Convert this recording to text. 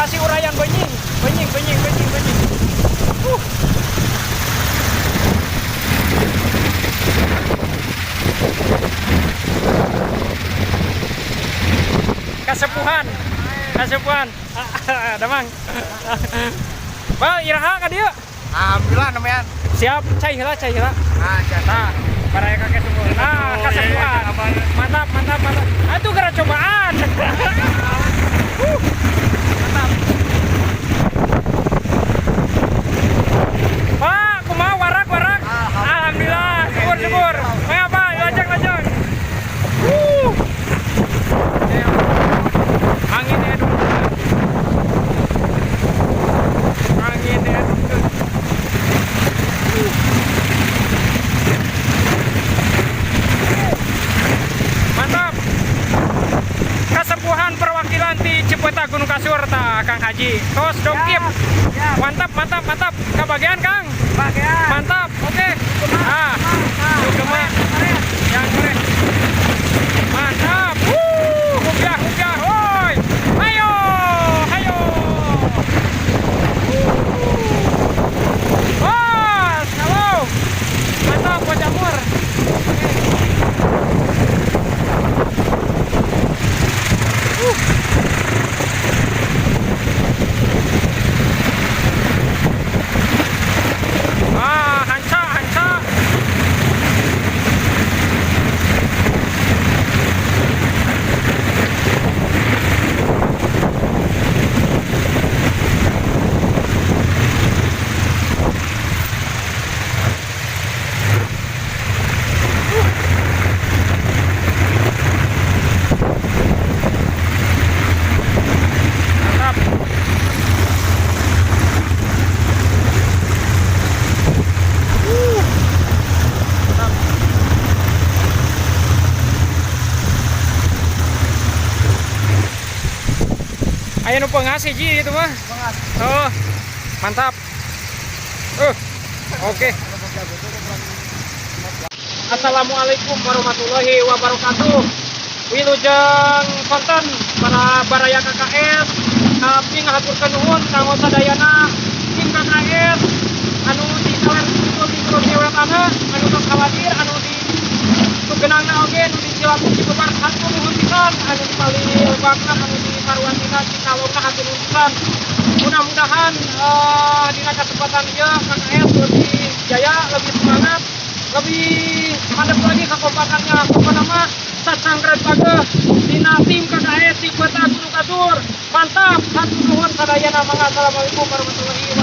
Lokasi urayan benying, benying, benying, benying, benying. Kasepuhan, kasepuhan. Damang. Bang, iraha ka dieu? Alhamdulillah namanya. Siap, cai heula, cai heula. Ah, siap. Nah, baraya kakek sumur. Nah, kasepuhan. Mantap, mantap, mantap. Atuh gara cobaan. Mantap. Pak, kumaha warak warak? Alhamdulillah, syukur syukur. Mangga Pak, lajeng lajeng. Angin eduk. Angin eduk. Mantap. Kasepuhan perwakilan di Cipeta Gunung Kasur ta Kang Haji. Tos dongkip. Mantap, mantap, mantap. Kebagian Kang. Bagian. Mantap. Oke. Ah. Sugema. Yang keren. Mantap. Hubyah, hubyah. Woi. Ayo, ayo. Bos, halo. Mantap, bos jamur. Oke. Ah, hanca, hanca. Mantap. Mantap. Aya nu pengasih ji itu mah. Oh, mantap. Oke. Assalamualaikum warahmatullahi wabarakatuh. Wilujeng konten para baraya KKS. Abdi ngahaturkeun nuhun kanggo sadayana tim KKS anu di sawer kidul di Gunung Wetana, anu tos hadir, anu di Sugenangna oge, anu di Cilaku Cibebar hatur nuhun pisan, anu di Palilbakna, anu di Parwantina Cikalongna hatur nuhun pisan. Mudah-mudahan dina kesempatan ieu KKS lebih jaya, lebih semangat, lebih mantap lagi kekompakannya. Pokokna mah sacangkreun pageh dina tim KKS Cipeta Gunung Kasur. Mantap, hatur nuhun sadayana mangga. Assalamualaikum warahmatullahi wabarakatuh.